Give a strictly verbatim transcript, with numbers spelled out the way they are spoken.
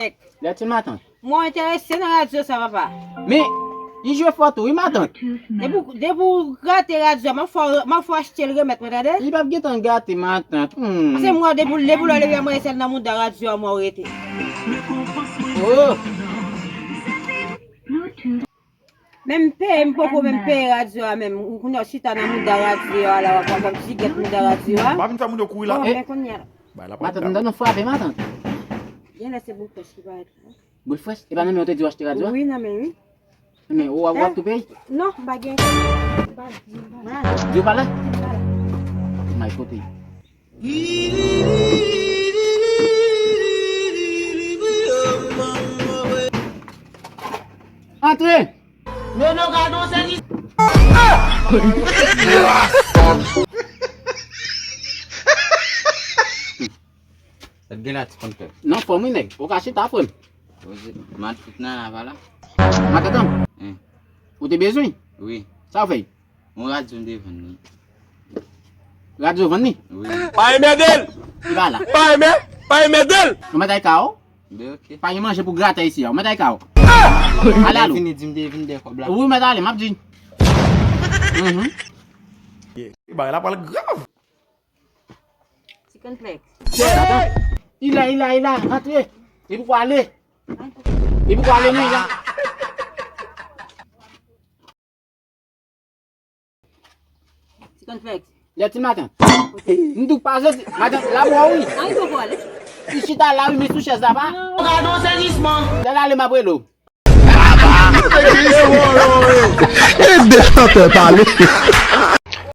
Lètil matant. Mwen enterese nan radyo sa, papa. Men, li jwe fò tou, wi, matant. Depi w, depi w rate radyo a, m ap fè w, m ap fè w achte l remèt mwen, tande? Li p ap gentan gate, matant. Hmm. Se mwen, depi, depi lè w leve a, mwen, sèl nan mouda radyo a, mwen, w rete. Oh! Men m peye, m poko menm peye radyo a menm. Ou konnen w chita nan mouda radyo a la, w ap, w ap jigèt mouda radyo a. Pa vin fè moun yo kouri la. Bon, men kounye a. Bay la pa matant, m tande w frape, matant. Genlè se boul frèch ki parèt la. Boul frèch? E pa nan men w te di w achte radyo a? Wi, nan men wi. Men ou w ap, w ap tou peye? Non, m pa gen kòb. M pa, m pa. Di w pa la? M pa la. May kote. Antre! Nono, gade yon sèvis. Sa t gen la, ti konn fè? Non, fò m wi, nèg. Ou ka chita, frè m. Poze. Matant nan la, pa la. Matant an? Hein. Ou te bezwen? Wi. Sa w fè? Yon radyo m te vann li. Radyo vann li? Wi. Pa enmède l! Li pa la. Pa enmè, pa enmède l! Ou mèt al ka w? Ben, ok. Pa gen manje pou grate isi a. Ou mèt al ka w. Ale, ale. Vini di m te vin de kòb la. Wi, ou mèt ale, m ap di. Mhm. Bagay la pral grav. Ti konplèks. Li la, li la, li la, antre. Li poko ale. Li poko ale, non, li la. Ti konplèks. Lè ti maten. M tou pa soti. Maten, la bò wi. An, li poko ale. Li chita la wi, men sou chèz la pa. Gade yon sezisman. Lè l ale, m ap rele w. E de chantè pale.